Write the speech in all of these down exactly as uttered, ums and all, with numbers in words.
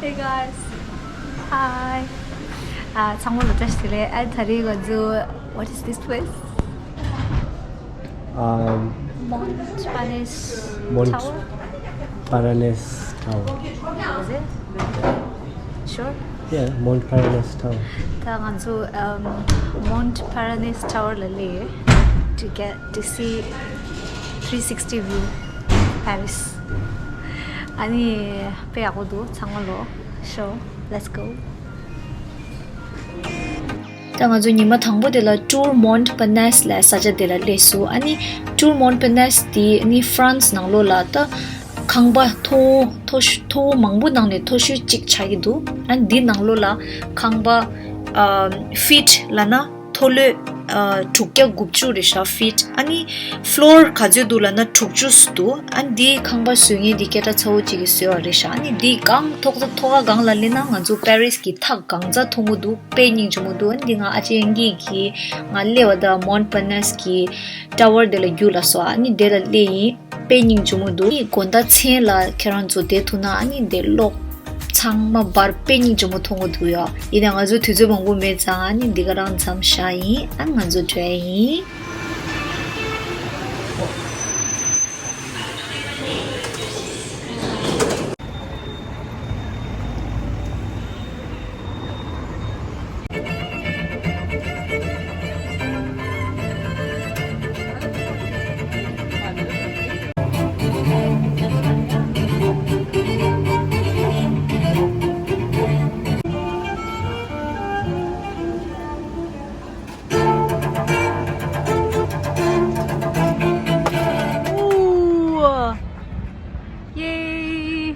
Hey guys. Hi. ཨ། ཚང་མ་ལ་བཀྲ་ཤིས་བདེ་ལེགས། ཨ། ད་རེས་ང་ཚོ། What is this place? Um, Mont Parnasse Mont Tower? Parnasse Tower. Is it? Sure? Yeah, Mont Parnasse Tower. ད་ང་ཚོ། um, Mont Parnasse Tower ལ་སླེབས་ཡོད། To get to see three sixty view Paris. ཨ་ནི་དཔེ་ཡག་པོ་འདུག་ཚང་མ་ལོ། So, let's go. ད་ང་ཚོ་ཉི་མ་དང་པོ་དེ་ལ་Tour Montparnasse ལབ་ས་ཆ་དེ་ལ་སླེབས་སོང་། ཨ་ནི་Tour Montparnasse དེ་ནི་France ནང་ལོགས་ལ་ད་ཁང་པ་མཐོ་བོ་མཐོ་ཤོས་མཐོ་བོ་མང་པོ་ནང་ནས་མཐོ་ཤོས་གཅིག་ཆགས་ཀྱི་འདུག་ཨ་ནི་འདི་ནང་ལོགས་ལ་ཁང་པ། ཨ། feet ལབ་ན་མཐོ་ལོས། ཨ། དྲུག་བརྒྱ་དགུ་བཅུ་རེད་ཤག feet། ཨ་ནི་floor ག་ཚོད་འདུག་ལབ་ན་དྲུག་ཅུ་ཙམ་འདུག་ཨ་ནི་འདི་ཁང་པ་བཟོ་མཁན་འདི་སྐད་གྲགས་ཚ་བོ་གཅིག་གིས་བཟོས་པ་རེད་ཤག་ཨ་ནི་འདི་གང་མཐོ་ས་མཐོ་ཁ་གང་ལ་སླེབས་ན་ང་ཚོ་པེ་རིས་གི་མཐའ་གང་ཚ་མཐོང་གི་འདུག་དཔེ་སྙིང་རྗེ་མོ་འདུག་ཨ་ནི་འདི་ང་ཨ་ཅེ་ཨེན་གྱིས་ང་སླེབས་པ་དང་Montparnasse གི་tower དེ་ལ་རྒྱུགས་ལ་སོང་། ཨ་ནི་དེ་ལ་སླེབས་ཡིན། དཔེ་སྙིང་རྗེ་མོ་འདུག་ཨ་ནི་དགོང་དག་མཚན་ལ་ཁྱེད་རང་ཚོ་དེ་ཐུག་ན་ཨ་ནི་དེ་གློག་ཚང་མ་འབར། དཔེ་སྙིང་རྗེ་མོ་མཐོང་གི་འདུག་ཡ། ཡིན་ནའི་ང་ཚོ་དུས་ཚོད་མང་པོ་མེད་ཙང་ཨ་ནི་འདི་ག་རང་མཚམས་བཞག་ཡིན། ཨ་ནི་ང་ཚོ་འགྲོ་ཡ་ཡིན། Ooh. Yay!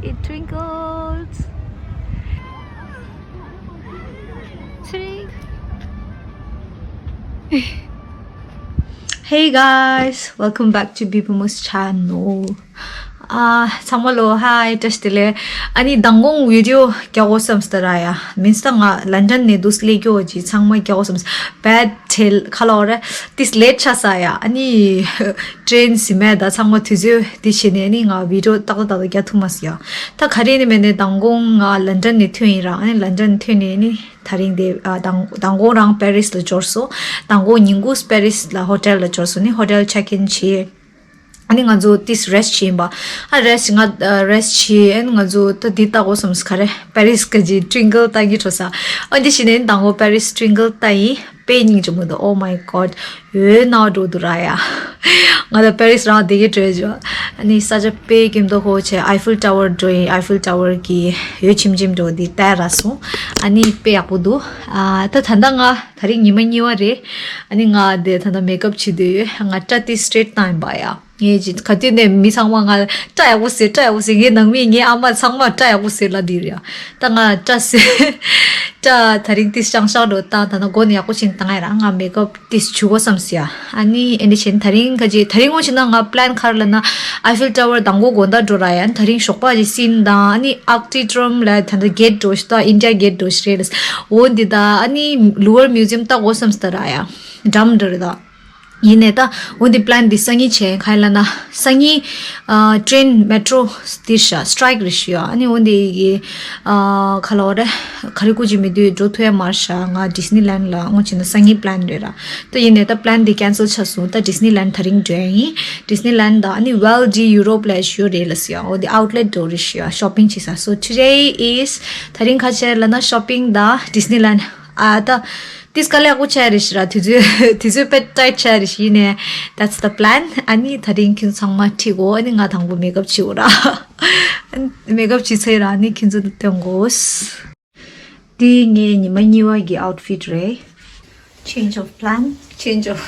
It twinkles. Tring. Hey guys, welcome back to Bibimu's channel. ཨ། ཚང་མ་ལོ། Hi, བཀྲ་ཤིས་བདེ་ལེགས། ཨ་ནི་མདང་དགོང་video རྒྱག་དགོས་བསམ་སྟེ་ར་ཡ། མིན་སྟ་ང་London ནས་འདུག་སླེབས་རྒྱུ་ཅིག་ཚང་མ་རྒྱག་དགོས་བསམ། bad ཁ་ལོ་རེད། ཏིས་late ཆགས་ས་ཡ། ཨ་ནི་train ཟིན་མེད་ད་ཚང་མ་དུས་ཚོད་འདི་བྱས་ནས་ཨ་ནི་ང་video ཏག་ཏག་ཏག་ཏག་རྒྱག་ཐུབ་མ་སོང་ཡ། ད་ག་རེ་ནི་མེད་ནས་མདང་དགོང་ང་London ནས་ཐོན་ཡིན་ར། ཨ་ནི་London ནས་ཐོན་ནས་ཨ་ནི་དེ་རིང་དེ། ཨ། མདང་མདང་དགོང་རང་Paris ལ་འབྱོར་སོང་། མདང་དགོང་ཉིན་གུང་Paris ལ་hotel ལ་འབྱོར་སོང་། ནི་hotel check in བྱས། ཨ་ནི་ང་ཚོ་ཏིས་rest བྱས་ཡིན་པ། ཨ། rest ང་ཨ། rest བྱས། ཨ་ནི་ང་ཚོ་ད་འདི་ལྟ་དགོས་བསམ་སོང་། ག་རེ་Paris ག་ཅིག་twinkle ལྟ་གི་འགྲོ་ས། ཨ། འདི་བྱས་ནས་མདང་དགོང་Paris twinkle ལྟ་ཡིན། དཔེ་སྙིང་རྗེ་མོ་འདུག Oh my god. ཡོད་ན་འགྲོ་འདུག་ར་ཡ། ང་ད་Paris རང་བསྡད་ཀྱི་འགྲོ་ཡ། ཨ་ནི་ས་ཆ་དཔེ་སྐྱིད་མདོག་ཁ་པོ་བྱས། Eiffel Tower འགྲོ་ཡིན། Eiffel Tower གི་འོད་ཆེམ་ཆེམ་འགྲོ་འདི་ལྟ་ར་སོང་། ཨ་ནི་དཔེ་ཡག་པོ་འདུག་ཨ། ད་ད་ལྟ་ང་དེ་རིང་ཉི་མ་གཉིས་པ་རེད། ཨ་ནི་ང་དེ་ད་ལྟ་makeup བྱེད་འདོད་ཡོད། ང་སྐྲ་དེ་straight བཏང་ཡིན་པ་ཡ། ངས་ཅི་ག་དུས་ནས་མི་ཚང་མ་ང་སྐྲ་ཡག་པོ་ཟེར། སྐྲ་ཡག་པོ་ཟེར། ངའི་ནང་མི་ངའི་ཨ་མ་ཚང་མ་སྐྲ་ཡག་པོ་ཟེར་ལབ་འདི་རེད་ཡ། ད་ང་སྐྲ་ཟེར། སྐྲ་དེ་རིང་ཏིས་ཤང་ཤང་འགྲོ་བཏང་། ད་ནི་མགོ་ནས་ཡག་པོ་ཞིག་བཏང་ཡ་ར། ང་makeup ཏིས་བྱུག་དགོས་བསམ་སི་ཡ། ཨ་ནི་ཨེ་འདྲ་བྱས་ནས་དེ་རིང་ག་ཅིག་དེ་རིང་ངོ་ཤེས་ན་ང་plan ག་རེ་ལབ་ན་Eiffel Tower མདང་དགོང་དགོང་དག་འགྲོ་ར་ཡ། དེ་རིང་ཞོགས་པ་ཅིག་སིན་དང་ཨ་ནི་Arc de Triomphe ལ་ད་ལྟ་gate འགྲོ་ཞིག་ད་India gate འགྲོ་ཞིག་རེད། འོ་འདི་ད་ཨ་ནི་Louvre Museum ལྟ་དགོས་བསམ་སི་ད་ར་ཡ། འགྲམ་འདྲ་རེད་ད། ཡིན་ནའི་ད་འོ་འདི་plan འདི་སང་ཉིན་བྱས། ག་རེ་ལབ་ན་སང་ཉིན་ཨ་train metro འདི་ཤ་strike རེད་ཤི་ཡ། ཨ་ནི་འོ་འདི་གི་ཨ་ག་ལབ་དགོས་རེད། ག་རེ་སྐུ་མཁྱེན་མི་འདུག་འགྲོ་ཐུབ་ཡ་མ་རེད་ཤག་ང་Disneyland ལ་ངོ་ཤེས་ན་སང་ཉིན་plan རེད་ར། ད་ཡིན་ནའི་ད་plan འདི་cancel ཆགས་སོང་། ད་Disneyland དེ་རིང་འགྲོ་ཡ་ཡིན། Disneyland ད་ཨ་ནི་Val d'Europe ལ་ཞུ་རེད་ལ་སི་ཡ། འོ་འདི་outlet འགྲོ་རེད་ཤི་ཡ། Shopping བྱེད་ས། So today is དེ་རིང་ག་བྱས་ལབ་ན་shopping དང་Disneyland ཨ། ད་ཏིས་དཀའ་ལས་ཁག་པོ་ཆགས་རེད་ཤི་ར། དུས་ཚོད་དུས་ཚོད་དཔེ་tight ཆགས་རེད་ཤི། ཡིན་ནའི་that's the plan. ཨ་ནི་དེ་རིང་ཁྱེད་ཚོ་ཚང་མ་ཁྲིད་དགོས། ཨ་ནི་ང་དང་པོ་makeup བྱེད་དགོས་ར། makeup བྱེད་ཚར་ར་ཨ་ནི་ཁྱེད་ཚོ་སྟོན་དགོས། འདི་ངའི་ཉི་མ་གཉིས་པ་གི་outfit རེད། Change of plan, change of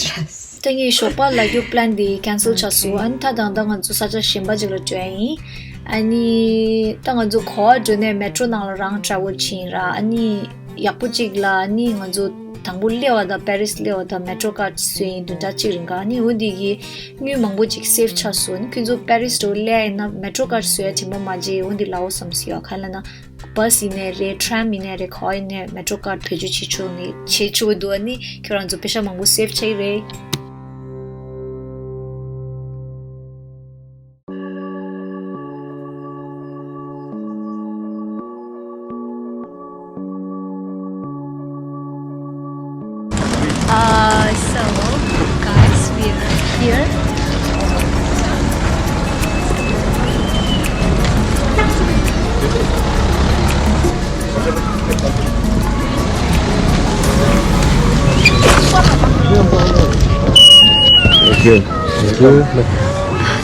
dress. ད་ངས་ཞོགས་པ་ལབ་རྒྱུ་plan འདི་cancel ཆགས་སོང་། ཨ་ནི་ད་ད་ལྟ་ང་ཚོ་ས་ཆ་གཞན་པ་ཅིག་ལ་འགྲོ་ཡ་ཡིན། ཨ་ནི་ད་ང་ཚོ་གོ་བ་འགྲོ་ནས་metro ནང་ལ་རང་travel བྱེད་ཡིན་ར། ཨ་ནི་ཡག་པོ་ཅིག་ལ་ཨ་ནི་ང་ཚོ་དང་པོ་སླེབས་པ་དང་Paris སླེབས་པ་དང་metro card བཟོས་ཡིན། བདུན་ཕྲག་གཅིག་རིང་ག་ཨ་ནི་འོ་འདི་གི་དངུལ་མང་པོ་ཅིག་save ཆགས་སོང་། ཨ་ནི་ཁྱོད་ཚོ་Paris འགྲོ་སླེབས་ཡིན་ན་metro card བཟོ་ཡ་དྲན་པ་མ་བརྗེད། འོ་འདི་ལབ་འོ་བསམ་སི་ཡོད། ག་ལབ་ན། bus ཡིན་ནའི་རེད། tram ཡིན་ནའི་རེད། ག་པར་ཡིན་ནའི་metro card བེད་སྤྱོད་བྱེད་ཆོག་ནི་བྱེད་ཆོག་གི་འདུག་ཨ་ནི་ཁྱོད་རང་ཚོ་པེ་ཤ་མང་པོ་save བྱེད་ཀྱི་རེད།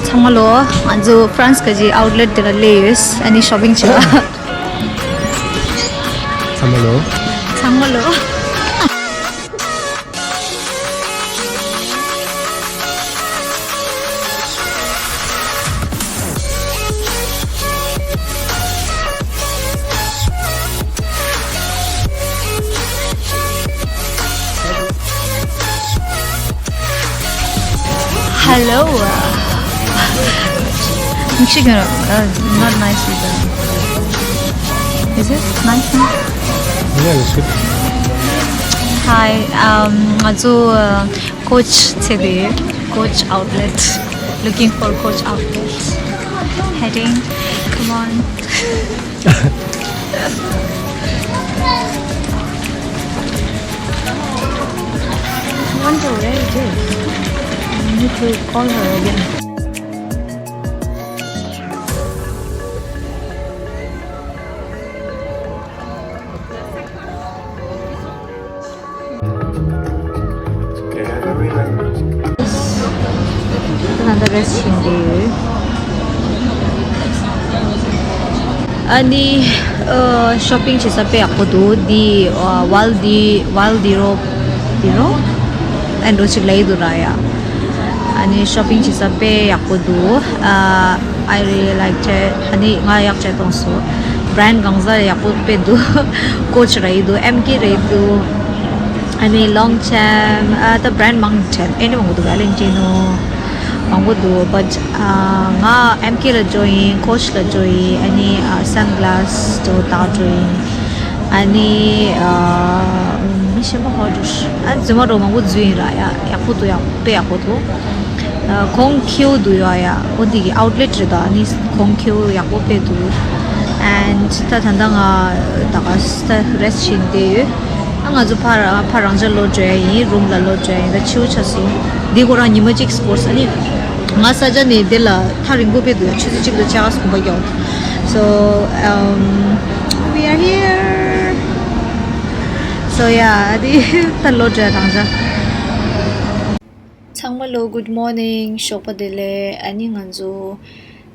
ཚང་མ་ལོ། ང་ཚོ་ཧྥ་རན་སི་གི་ཨའུ་ཊི་ལེ་ཊི་དེ་ལ་སླེབས་ཡོད། ཨ་ནི་ཤོ་པིང་བྱེད་པ། ཚང་མ་ལོ། ཚང་མ་ལོ། Hello. Actually, uh, not nice either. Is it nice now? Yeah, it's good. Hi, um, ང་ཚོ་Coach བྱས་ཏེ། Coach outlet. Looking for Coach outlet. Heading. Come on. I wonder where it is. I need to call her again. ད་ལྟ་རེ་སི་ཊི་བྱེད་བསྡད་ཡོད། ཨ་ནི་ཨ་ཤོ་པིང་བྱེད་ས་དཔེ་ཡག་པོ་འདུག་འདི་ཨ་ཝལ་འདི་ཝལ་འདི་རོ་འདི་རོ་ཨེ་འགྲོ་ཅིག་ལེ་འདུག་ར་ཡ། ཨ་ནི་ཤོ་པིང་བྱེད་ས་དཔེ་ཡག་པོ་འདུག་ཨ། I really liked it. ཨ་ནི་ང་ཡག་བྱས་མཐོང་སོང་། བྷ་རན་ཌི་གང་ཟག་ཡག་པོ་དཔེ་འདུག་ཀོ་ཆི་རེད་འདུག་ཨེམ་ཀེ་རེད་འདུག་ཨ་ནི་ལོང་ཆེམ་ཨ་ད་བྷ་རན་ཌི་མང་ཆེ་ཨེ་ནི་མང་པོ་འདུག་ཝེ་ལེན་ཊི་ནོ་མང་པོ་འདུག་བཊ་ང་ཨེམ་ཀེ་ལ་ཇོ་ཡིན། ཀོ་ཆི་ལ་ཇོ་ཡིན། ཨ་ནི་ཨ་སན་གི་ལ་སི་ཇོ་ད་ཇོ་ཡིན། ཨ་ནི་ཨ་མི་གཞན་པ་ཧོ་ཇོ་ཨ་རྫུན་མ་རོ་མང་པོ་འཛུལ་ཡིན་ར་ཡ། ཡག་པོ་འདུག་ཡག་དཔེ་ཡག་པོ་འདུག་ཨ་གོང་ཁེའུ་འདུག་ཡོད་ཡ། འོ་འདི་གི་ཨའུ་ཊི་ལེ་ཊི་རེད་ད། ཨ་ནི་གོང་ཁེའུ་ཡག་པོ་དཔེ་འདུག་ཨེན་ད་ད་ལྟ་ང་ད་ག་ས་རེ་སི་ཊི་བྱེད་བསྡད་ཡོད། ཨ་ང་ཚོ་ཕར་ཕར་རང་འཇགས་ལོག་འགྲོ་ཡ་ཡིན། རུམ་ལ་ལོག་འགྲོ་ཡ་ཡིན། ད་ཕྱི་པོ་ཆགས་སོང་། འདི་ཁོ་རང་ཉི་མ་གཅིག་སྐོར་ས་ནི་ང་ས་ཆ་ནས་འདི་ལ་ཐག་རིང་པོ་དཔེ་འདུག་ཡ། ཆུ་ཚོད་གཅིག་དང་ཕྱེད་ཀ་གོམ་པ་རྒྱག So, um, we are here. So, yeah, འདི་ད་ལོག་འགྲོ་ཡ་རང་འཇགས། ཚང་མ་ལོ་good morning. ཞོགས་པ་བདེ་ལེགས། ཨ་ནི་ང་ཚོ་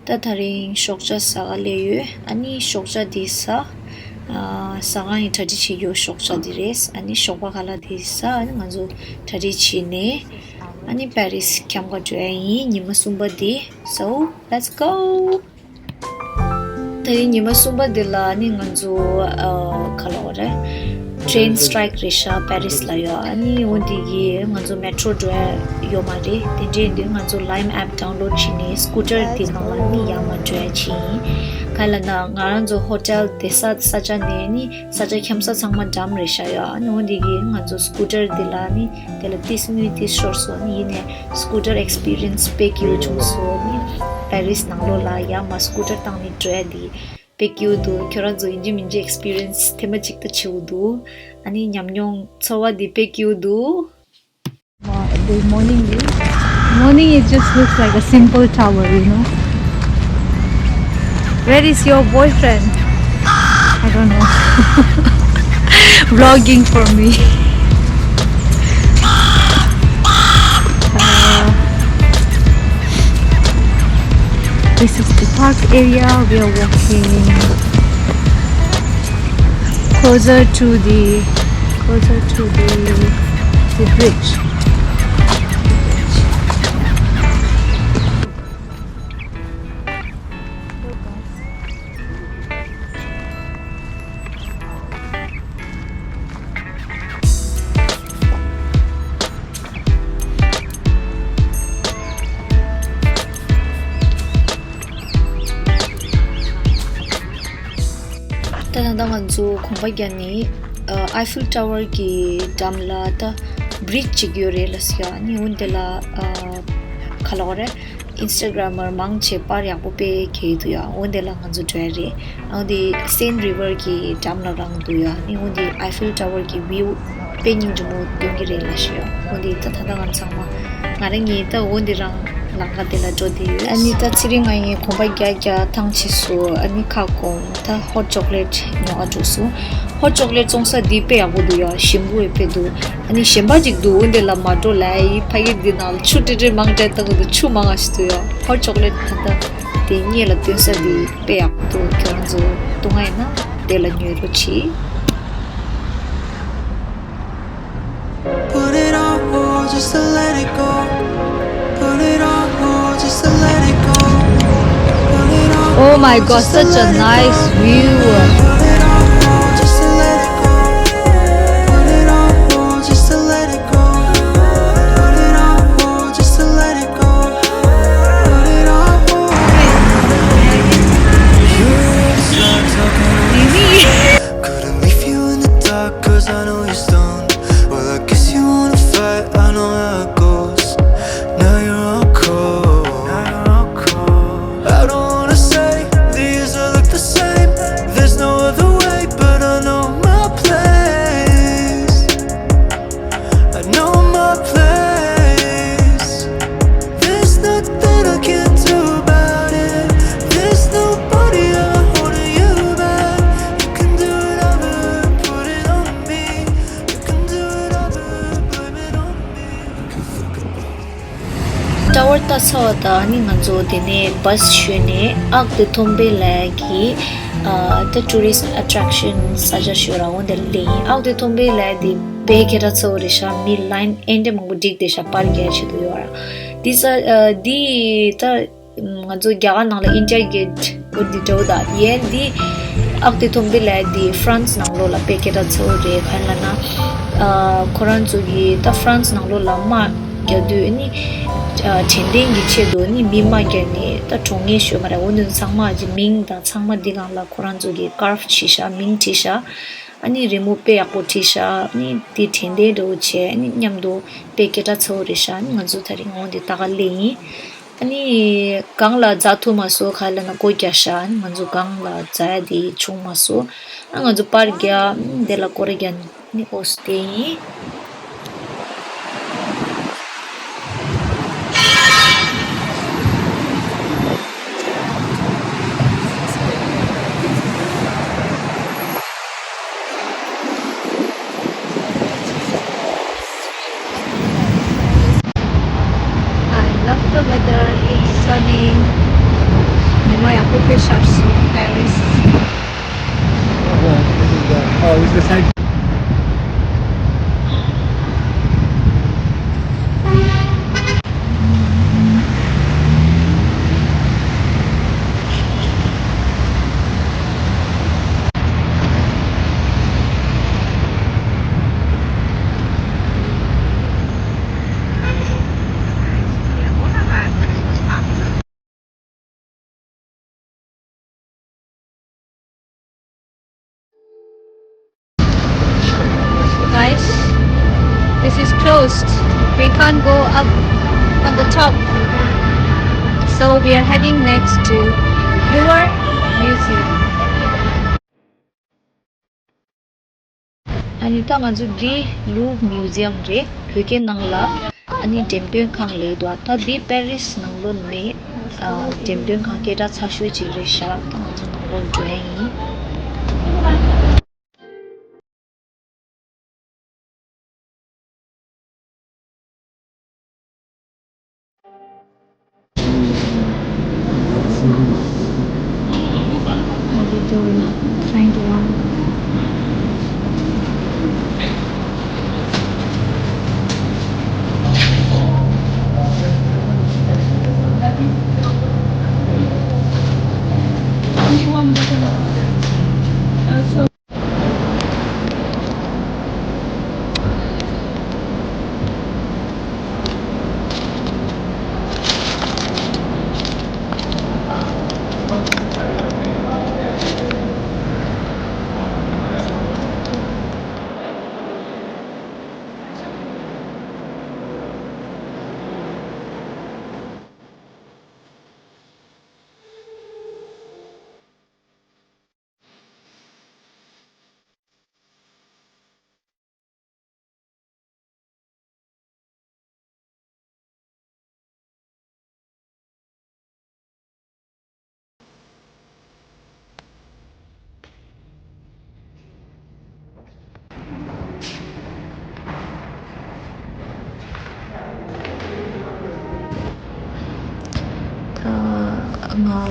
ད་དེ་རིང་ཞོགས་ཇ་ཟ་ག་སླེབས་ཡོད། ཨ་ནི་ཞོགས་ཇ་འདི་ཟ། ཨ་ཟ་ཁང་ཡི་གྲ་སྒྲིག་བྱེད་རྒྱུ་ཞོགས་ཇ་འདི་རེད། ཨ་ནི་ཞོགས་པ་ཁ་ལག་འདི་ཟ། ཨ་ནི་ང་ཚོ་གྲ་སྒྲིག་བྱས་ནས་ཨ་ནི་པེ་རིས་འཁྱམ་ག་འགྲོ་ཡ་ཡིན། ཉི་མ་གསུམ་པ་འདི། So, let's go. དེ་རིང་ཉི་མ་གསུམ་པ་འདི་ལ་ནི་ང་ཚོ་ཨ་ག་ལབ་དགོས་རེད། Train strike རེད་ཤག་པེ་རིས་ལ་ཡོད། ཨ་ནི་འོ་འདི་གི་ང་ཚོ་མེ་ཊོ་འགྲོ་ཡ་ཡོད་མ་རེད། དེ་འདྲའི་འདི་ང་ཚོ་Lime app download བྱས་ནས་སི་ཀུ་ཊར་འདི་ནང་ལ་ནི་ཡར་མར་འགྲོ་ཡ་བྱས་ཡིན། ག་ལབ་ན་ང་རང་ཚོ་ཧོ་ཊེལ་བསྡད་ས་ས་ཆ་ནས་ནི་ས་ཆ་འཁྱམ་ས་ཚང་མ་འགྲམ་རེད་ཤག་ཡོད། ཨ་ནི་འོ་འདི་གི་ང་ཚོ་སི་ཀུ་ཊར་འདི་ལ་ནི་དེ་ལ་ཏིས་དངུལ་ཏིས་ཤོར་སོང་། ཨ་ནི་ཡིན་ནའི་སི་ཀུ་ཊར་ཨེག་སི་པི་རི་ཡན་སི་དཔེ་སྐྱིད་པོ་བྱུང་སོང་། ནི་པེ་རིས་ནང་ལོགས་ལ་ཡར་མར་སི་ཀུ་ཊར་བཏང་ནས་འགྲོ་ཡ་འདི་དཔེ་སྐྱིད་པོ་འདུག་ཁྱོད་རང་ཚོ་ཡིན་གཅིག་མིན་གཅིག་ཨེག་སི་པི་རི་ཡན་སི་ཐེངས་མ་གཅིག་ད་བྱེད་དགོས་འདུག་ཨ་ནི་ཉམས་མྱོང་ཚོར་བ་འདི་དཔེ་སྐྱིད་པོ་འདུག Good morning. Morning, it just looks like a simple tower, you know. Where is your boyfriend? I don't know. Vlogging for me. Uh, this is the park area. We are walking closer to the closer to the the bridge. ད་ད་ལྟ་ང་ཚོ་གོམ་པ་བརྒྱབ་ནས་ཨ་ཨའི་ཕིལ་ཊ་ཝར་གྱི་འགྲམ་ལ་ད་བྷི་རིཇ་ཅིག་ཡོད་རེད་ལབ་ཟེར་ཡ། ཨ་ནི་འོ་འདི་ལ་ཨ་ག་ལབ་དགོས་རེད། ཨིན་སི་ཊ་གྷ་རམ་མར་མང་ཆེ་པར་ཡག་པོ་དཔེ་འཁྱེར་འདུག་ཡ། འོ་འདི་ལ་ང་ཚོ་འགྲོ་ཡ་རེད། ཨ་འོ་འདི་སེན་རི་ཝར་གྱི་འགྲམ་ལ་རང་འདུག་ཡ། ཨ་ནི་འོ་འདི་ཨའི་ཕིལ་ཊ་ཝར་གྱི་བིའུ་དཔེ་སྙིང་རྗེ་མོ་སྟོན་གྱི་རེད་ལབ་ཞུ་ཡ། འོ་འདི་ད་ད་ལྟ་ང་ཚང་མ་ང་རང་ངའི་ད་འོ་འདི་རང་ལམ་ཁ་དེ་ལ་འགྲོ་བསྡད་ཡོད། ཨ་ནི་ད་ཚེ་རིང་ང་ངའི་གོམ་པ་རྒྱག་རྒྱག་ཐང་ཆད་སོང་། ཨ་ནི་ཁ་སྐོམ། ད་ཧོ་ཊི་ཅོག་ལེ་ཊི་ཉོ་ག་འགྲོ་སོང་། ཧོཊ་ཅོག་ལེཊ་བཙོང་ས་འདི་དཔེ་ཡག་པོ་འདུག་ཡ། ཞིམ་པོ་ཡང་དཔེ་འདུག་ཨ་ནི་གཞན་པ་ཅིག་འདུག་འོན་ཏེ་ལ་མ་འགྲོ་ལ་ཡི་ཕ་གི་འདི་ནང་ལ་ཆུ་ཏྲི་ཏྲི་མང་སྤྲད་བཏང་གི་འདུག་ཆུ་མང་ང་ཞིག་འདུག་ཡ། ཧོཊ་ཅོག་ལེཊ་ད་ལྟ་དེ་སྔོན་ལ་སྟོན་ས་འདི་དཔེ་ཡག་པོ་འདུག་ཁྱོད་རང་ཚོ་འདུག་ང་ཡིན་ན་དེ་ལ་ཉོ་རོགས་གྱིས། Put it on hold just to let it go. Put it on hold just to let it go. Put it on Oh my hold God, just to such a let it nice go. View. Put it on hold just to let it go. Put it on hold just to let it go. Put it on hold just to let it go. Put it on hold. Couldn't leave you in the dark, 'cause I know you're stoned. Well, I guess you wanna fight, I know how it goes. Now you're all cold. I don't wanna say these all look the same. There's no other way, but I know my place. I know my place. There's nothing I can do about it. There's nobody ever holding you back. You can do whatever, put it on me. You can do whatever, blame it on me. ཊ་ཝར་ལྟ་ཚར་བ་དང་ནི་ང་ཚོ་དེ་ནས་བྷ་སི་ཞོན་ནས་ཨག་ཏི་ཐོམ་པེ་ལའི་གི་ཨ་ད་ཊུ་རི་སི་ཊི་ཨེ་ཊེག་ཤན་ས་ཆ་ཞིག་ཡོད་ར། འོ་དེ་ལ་སླེབས་ཡིན། ཨག་ཏི་ཐོམ་པེ་ལའི་དེ་དཔེ་སྐད་གྲགས་ཚ་བོ་རེད་ཤག་མི་ལའིན་ཨེ་འདྲ་མང་པོ་བསྒྲིགས་བསྡད་ཤག་པར་རྒྱག་ཆེད་དུ་ཡོད་ར། འདི་ས་ཨ་འདི་ད་ང་ཚོ་རྒྱ་གར་ནང་ལ་ཨིན་ཌི་ཡ་གེ་ཊི་འོ་འདི་འདྲ་བོ་ད་ཡན་འདི་ཨག་ཏི་ཐོམ་པེ་ལའི་འདི་ཧྥ་རན་སི་ནང་ལོགས་ལ་དཔེ་སྐད་གྲགས་ཚ་བོ་རེད། གང་ལབ་ན་ཨ་ཁོ་རང་ཚོ་གི་ད་ཧྥ་རན་སི་ནང་ལོགས་ལ་དམག་རྒྱག་དུས་ནི་ཨ་དྲན་རྟེན་གྱི་ཆེད་དུ་ནི་མི་དམག་རྒྱག་ནི་ད་གྲོངས་ངེས་ཤོད་མ་རེད། འོ་འདི་ཚང་མ་གི་མིང་དང་ཚང་མ་འདི་སྒང་ལ་ཁོ་རང་ཚོ་གི་སི་ཀར་ཕི་བྱས་ཤག་མིང་བྲིས་ཤག་ཨ་ནི་རི་མོ་དཔེ་ཡག་པོ་བྲིས་ཤག་ཨ་ནི་དེ་དྲན་རྟེན་འདྲ་བོ་བྱས་ཨ་ནི་མཉམ་དུ་དཔེ་སྐད་གྲགས་ཚ་བོ་རེད་ཤག་ཨ་ནི་ང་ཚོ་ད་རིང་འོ་འདི་ལྟ་ག་སླེབས་ཡིན། ཨ་ནི་སྒང་ལ་འཛེག་ཐུབ་མ་སོང་། ག་ལབ་ན་སྒོ་རྒྱག་ཤག་ཨ་ནི་ང་ཚོ་སྒང་ལ་འཛེག་ཡ་དེ་བྱུང་མ་སོང་། ཨ་ང་ཚོ་པར་རྒྱག་དེ་ལ་སྐོར་ར་རྒྱག་ནི་འོ་སུ་དེ་ཡིན། I love the weather. It's sunny. ཉི་མ་ཡག་པོ་དཔེ་ཤར་སོང་། Paris. Oh, this is the, oh, it's the side. Guys, this is closed. We can't go up on the top. So we are heading next to Louvre Museum. ཨ་ནི་ད་ང་ཚོ་འདི་ལུབ་མིའུ་ཛི་ཡམ་རེད། བོད་སྐད་ནང་ལ་ཨ་ནི་འགྲེམས་སྟོན་ཁང་ལབ་འདུག་ད་འདི་པེ་རིས་ནང་ལོགས་ནས་ཨ་འགྲེམས་སྟོན་ཁང་སྐད་གྲགས་ཚ་ཤོས་ཅིག་རེད་ཤག་ད་ང་ཚོ་ནང་ལོགས་འགྲོ་ཡ་ཡིན། What are you doing? Trying to run.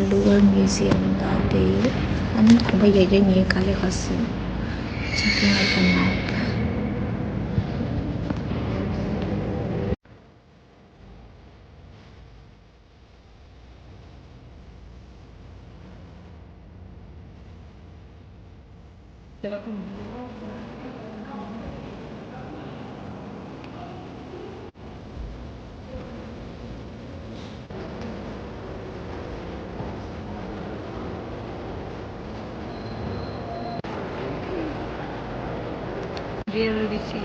Louvre Museum ད་དེ་ཨ་ནི་གོམ་པ་རྒྱག་རྒྱག་ངས་ག་ལེ་ག་སོང་། Checking out the map. Very busy.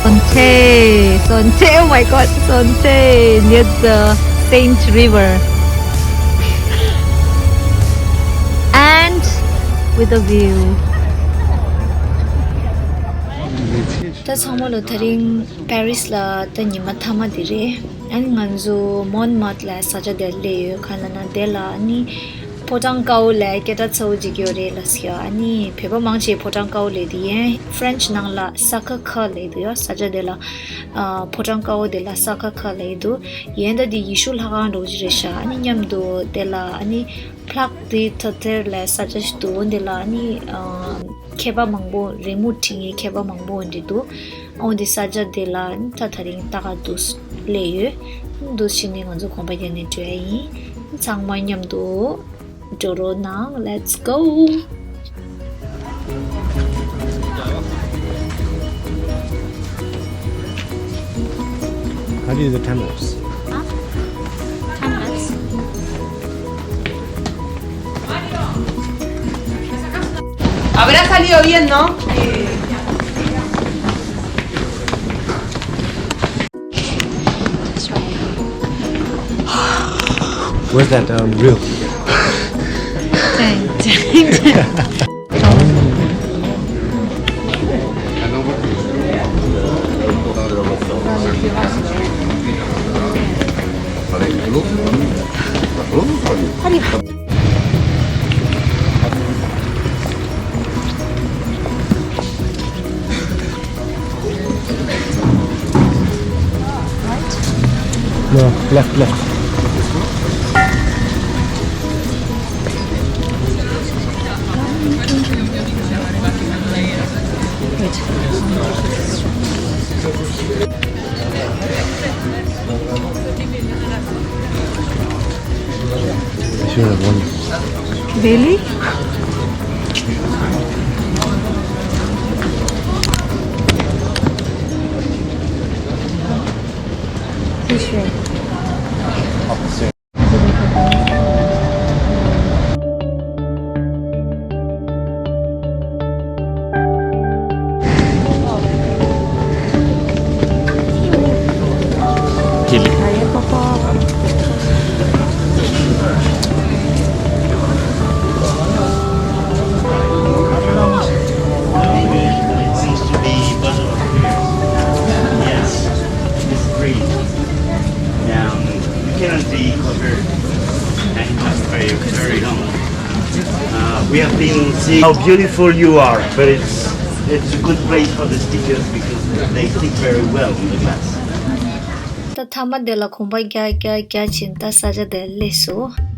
Son Tay, Son Tay, oh my God, Son Tay near the Seine River and with a view. ད་ཚང་མ་ལོ་དེ་རིང་པེ་རིས་ལ་ད་ཉི་མ་མཐའ་མ་དེ་རེད། ཨ་ནི་ང་ཚོ་མོན་མཱར་ལ་ས་ཆ་དེར་སླེབས་ཡོད། གང་ལབ་ན་དེ་ལ་ཨ་ནི་ཕོ་བྲང་དཀར་པོ་ལ་སྐད་གྲགས་ཚ་པོ་ཅིག་ཡོད་རེད་ལབ་ཟེར་ཡ། ཨ་ནི་བོད་པ་མང་ཆེ་ཕོ་བྲང་དཀར་པོ་ལབ་དུས་ཡན་ཧྥ་རན་ཆི་ནང་ལ་ས་ཁ་ཁ་ལབ་དུས་ཡ། ས་ཆ་དེ་ལ་ཨ་ཕོ་བྲང་དཀར་པོ་དེ་ལ་ས་ཁ་ཁ་ལབ་དུས་ཡན་ད་དེ་ཡེ་ཤུ་ལྷ་ཁང་འདྲ་པོ་ཅིག་རེད་ཤག་ཨ་ནི་མཉམ་དུ་དེ་ལ་ཨ་ནི་ཕ་ལག་དེ་ཐ་ཐེར་ལ་ས་ཆ་ཞིག་འདུག་འོ་དེ་ལ་ཨ་ནི་ཨ་མཁས་པ་མང་པོ་རི་མོ་འབྲི་མཁན་མཁས་པ་མང་པོ་འདི་འདུག་ཨོ་འདི་ས་ཆ་དེ་ལ་ད་ད་རིང་ལྟ་ག་འདུག་སླེབས་ཡོད། འདུག་ཕྱིན་ནས་ང་ཚོ་གོམ་པ་རྒྱག་ནས་འགྲོ་ཡ་ཡིན། ཚང་མ་མཉམ་དུ་འགྲོ་རོགས་གནང་། Let's go. How do you do the time lapse? Huh? Time lapse. Habrá salido bien, ¿no? Where's that um, reel? Dang, dang, dang. No, left, left. Really? This way. Can see how beautiful you are, but it's it's a good place for the stickers because they stick very well in the glass. ད་མཐའ་མ་དེ་ལ་གོམ་པ་རྒྱག་རྒྱག་རྒྱག་བྱས་ད་ས་ཆ་དེར་སླེབས་སོང་།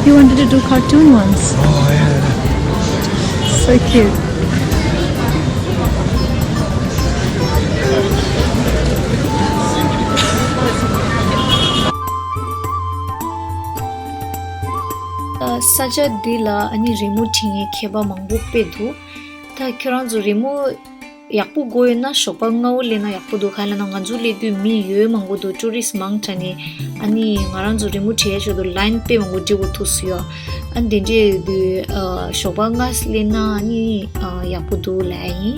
You wanted to do cartoon ones. Oh, yeah. So cute. ས་ཆ་འདི་ལ་ཨ་ནི་རི་མོ་བྲིས་མཁན་མཁས་པ་མང་པོ་དཔེ་འདུག་ད་ཁྱོད་རང་ཚོ་རི་མོ་ཡག་པོ་དགོས་ཡོད་ན་ཞོགས་པ་སྔ་བོ་སླེབས་ན་ཡག་པོ་འདུག་གང་ཡིན་ལབ་ན་ང་ཚོ་སླེབས་དུས་མི་ཡོད་མང་པོ་འདུག་ཊུ་རི་སི་མང་དྲགས་ནས། ཨ་ནི་ང་རང་ཚོ་རི་མོ་བྲིས་ཡ་ཆེད་དུ་ལའིན་དཔེ་མང་པོ་བསྒྲིགས་དགོས་ཐུག་སོང་ཡ། ཨ་ནི་དེ་འདྲས་ཡོད་དུས་ཨ་ཞོགས་པ་སྔ་སླེབས་ན་ཨ་ནི་ཨ་ཡག་པོ་འདུག་ལབ་ཡ་ཡིན།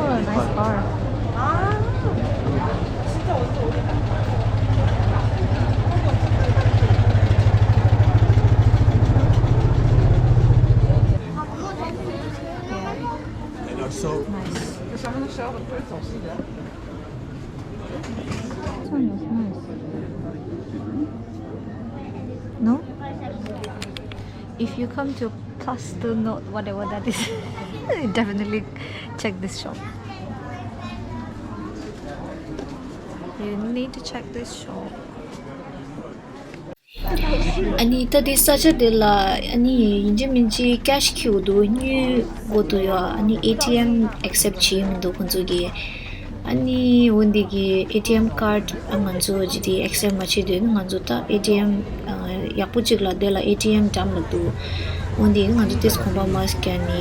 Oh, nice bar. And also, nice. This one is nice. No? If you come to Plaster Note, whatever that is, definitely check this shop. You need to check this shop. ཨ་ནི་ད་དེ་ས་ཆ་དེ་ལ་ཨ་ནི་ཡིན་གཅིག་མིན་གཅིག་ཀེ་ཤི་འཁྱེར་དགོས་འདུག་དངུལ་དགོས་འདུག་ཡ། ཨ་ནི་ཨེ་ཊི་ཨེམ་ཨེག་སེབ་བྱེད་མི་འདུག་ཁོང་ཚོ་གིས། ཨ་ནི་འོ་འདི་གི་ཨེ་ཊི་ཨེམ་ཀར་ཌི་ང་ཚོ་ཇི་དེ་ཨེག་སེབ་མ་བྱེད་དུས་ང་ཚོ་ད་ཨེ་ཊི་ཨེམ་ཡག་པོ་གཅིག་ལ་དེ་ལ་ཨེ་ཊི་ཨེམ་འགྲམ་ལ་འདུག་འོ་འདི་ང་ཚོ་དེས་གོམ་པ་མ་རྒྱག་ནས་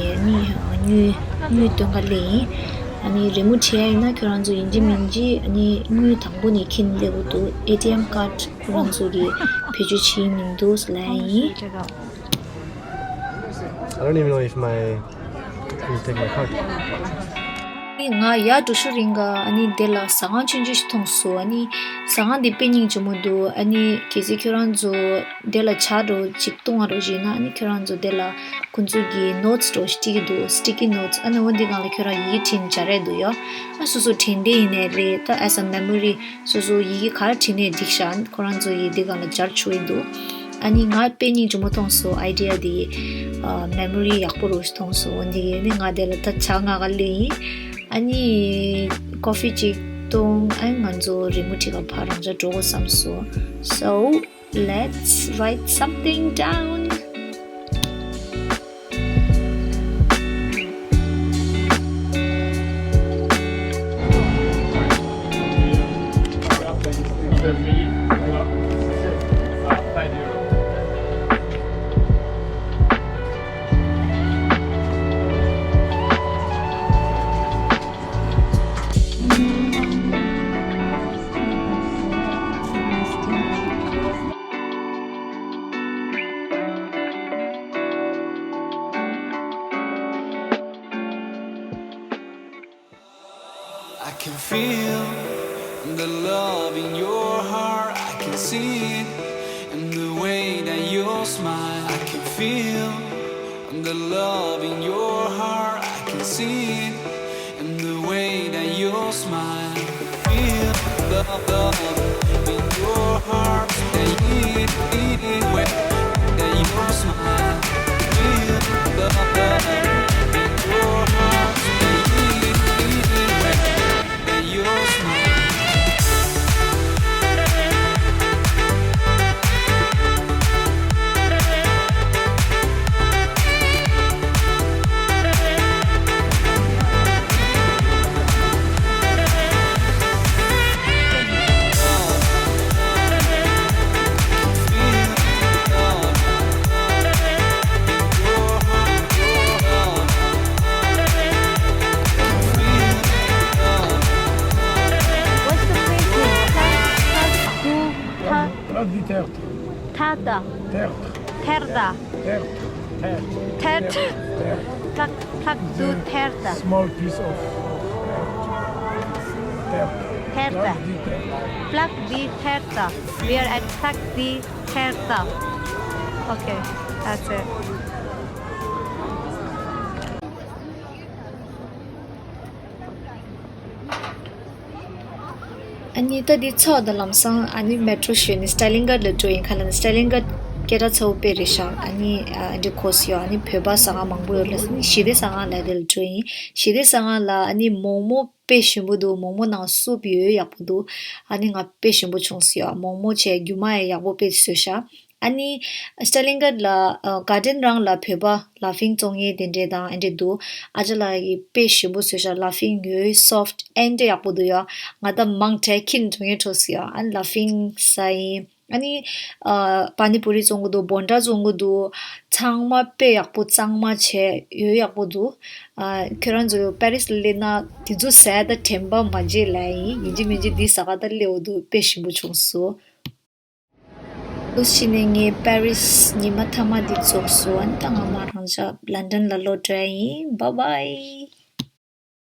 ཨ་ནི་དངུལ་དངུལ་སྟོན་ག་སླེབས་ཡིན། ཨ་ནི་རི་མོ་བྲིས་ཡ་ཡིན་ན་ཁྱོད་རང་ཚོ་ཡིན་གཅིག་མིན་གཅིག་ཨ་ནི་དངུལ་དང་པོ་ནས་འཁྱེར་སླེབས་དགོས་འདུག་ཨེ་ཊི་ཨེམ་ཀར་ཌི་ཁོ་རང་ཚོ་གིས་བེད་སྤྱོད་བྱེད་མི་འདུག་ལབ་ཡིན། I don't even know if my, will take my card. ང་ཡར་འགྲོ་ཤུགས་རིང་ག་ཨ་ནི་དེ་ལ་ཟ་ཁང་ཆུང་ཆུང་ཞིག་མཐོང་སོང་། ཨ་ནི་ཟ་ཁང་དེ་དཔེ་སྙིང་རྗེ་མོ་འདུག་ཨ་ནི་གལ་སྲིད་ཁྱོད་རང་ཚོ་དེ་ལ་ཇ་འདྲ་ཅིག་བཏུང་བ་འདྲ་བྱས་ན་ཨ་ནི་ཁྱོད་རང་ཚོ་དེ་ལ་ཁོང་ཚོ་གི་ནོ་ཊི་སི་འདྲ་སི་ཊི་ཀི་འདུག་སི་ཊི་ཀི་ནོ་ཊི་སི། ཨ་ནི་འོ་འདི་སྒང་ལ་ཁྱོད་རང་ཡི་གེ་བྲིས་ནས་སྦྱར་ཡ་འདུག་ཡ། ཨ་སོ་སོ་དྲན་རྟེན་ཡིན་ནའི་རེད། ད་as a memory སོ་སོ་ཡི་གེ་ག་རེ་བྲིས་ནའི་འགྲིག་ཤག་ཁོ་རང་ཚོ་ཡི་འདི་སྒང་ལ་སྦྱར་ཆོག་གི་འདུག་ཨ་ནི་ང་དཔེ་སྙིང་རྗེ་མོ་མཐོང་སོང་། ཨའི་ཌི་ཡ་འདི་ཨ་མེ་མོ་རི་ཡག་པོ་རུ་མཐོང་སོང་། འོ་འདི་གི་ནི་ང་དེ་ལ་ད་ཇ་མངགས་ག་སླེབས་ཡིན། ཨ་ནི་ཀོ་ཕི་ཅིག་བཏུང་། ཨ་ནི་ང་ཚོ་རི་མོ་བྲིས་ག་ཕར་རང་འཇགས་འགྲོ་དགོས་བསམ་སོང་། So let's write something down. I can feel the love in your heart. I can see it in the way that you smile. I can feel the love in your heart. I can see it in the way that you smile. Feel the love in your heart. That you, that you smile. Feel the love in your heart. Terte. Terte. Terte. Terte. Terte. Terte. Terte. Terte. Plaque, plaque de terte. Small piece of terte. Terte. Plaque de terte. Plaque de terte. We are at plaque de terte. Okay, that's it. ཨ་ནི་ད་འདི་ཚོགས་དང་ལམ་སང་ཨ་ནི་མེ་ཊོ་ཞོན་ནི་སི་ཊ་ལིང་གྷཊ་ལ་འགྲོ་ཡིན། ག་ལ་ནི་སི་ཊ་ལིང་གྷཊ་སྐད་གྲགས་ཚ་བོ་དཔེ་རེད་ཤག་ཨ་ནི་ཨ་འདི་གོ་སི་ཡོད། ཨ་ནི་བོད་པ་ཟ་ཁང་མང་པོ་ཡོད་ལ། ཨ་ནི་ཞི་བདེ་ཟ་ཁང་ལ་དེ་ལ་འགྲོ་ཡིན། ཞི་བདེ་ཟ་ཁང་ལ་ཨ་ནི་མོག་མོག་དཔེ་ཞིམ་པོ་འདུག་མོག་མོག་ནང་སུབ་ཡོད་ཡག་པོ་འདུག་ཨ་ནི་ང་དཔེ་ཞིམ་པོ་བྱུང་སི་ཡོད། མོག་མོག་བྱས་རྒྱུ་མ་ཡང་ཡག་པོ་དཔེ་བཟོས་ཤག་ཨ་ནི་སི་ཊ་ལིང་གྷཊ་ལ་གར་ཌེན་རང་ལ་བོད་པ་ལ་ཕིང་བཙོང་མཁན་དེ་འདྲས་དང་ཨེ་འདྲས་འདུག་ཨ་ཅག་ལགས་ཀྱིས་དཔེ་ཞིམ་པོ་བཟོས་ཤག་ལ་ཕིང་ཡོད་སོབ་ཨེ་འདྲས་ཡག་པོ་འདུག་ཡ། ང་ད་མང་དྲགས་ཁྱི་འགྲོ་མཁན་འགྲོ་སི་ཡ། ཨ་ནི་ལ་ཕིང་ཟ་ཡིན། ཨ་ནི་ཨ་པ་ནི་པུ་རི་བཙོང་གི་འདུག་བོན་ཌ་བཙོང་གི་འདུག་ཚང་མ་དཔེ་ཡག་པོ་གཙང་མ་བྱས་ཡོད་ཡག་པོ་འདུག་ཨ་ཁྱོད་རང་ཚོ་པེ་རིས་ལ་སླེབས་ན་དེ་ཚོ་ཟས་ད་དྲན་པ་མ་བརྗེད་ལ་ཡིན། ཡིན་གཅིག་མིན་གཅིག་འདི་ཟ་ག་ད་སླེབས་འོ་འདུག་དཔེ་ཞིམ་པོ་བྱུང་སོང་། ལོ་ཕྱི་ནས་ངས་པེ་རིས་ཉི་མ་མཐའ་མ་འདི་རྫོགས་སོང་། ཨ་ནི་ད་ང་མ་རང་ཅག་ལན་ཌན་ལ་ལོག་འགྲོ་ཡ་ཡིན། Bye bye.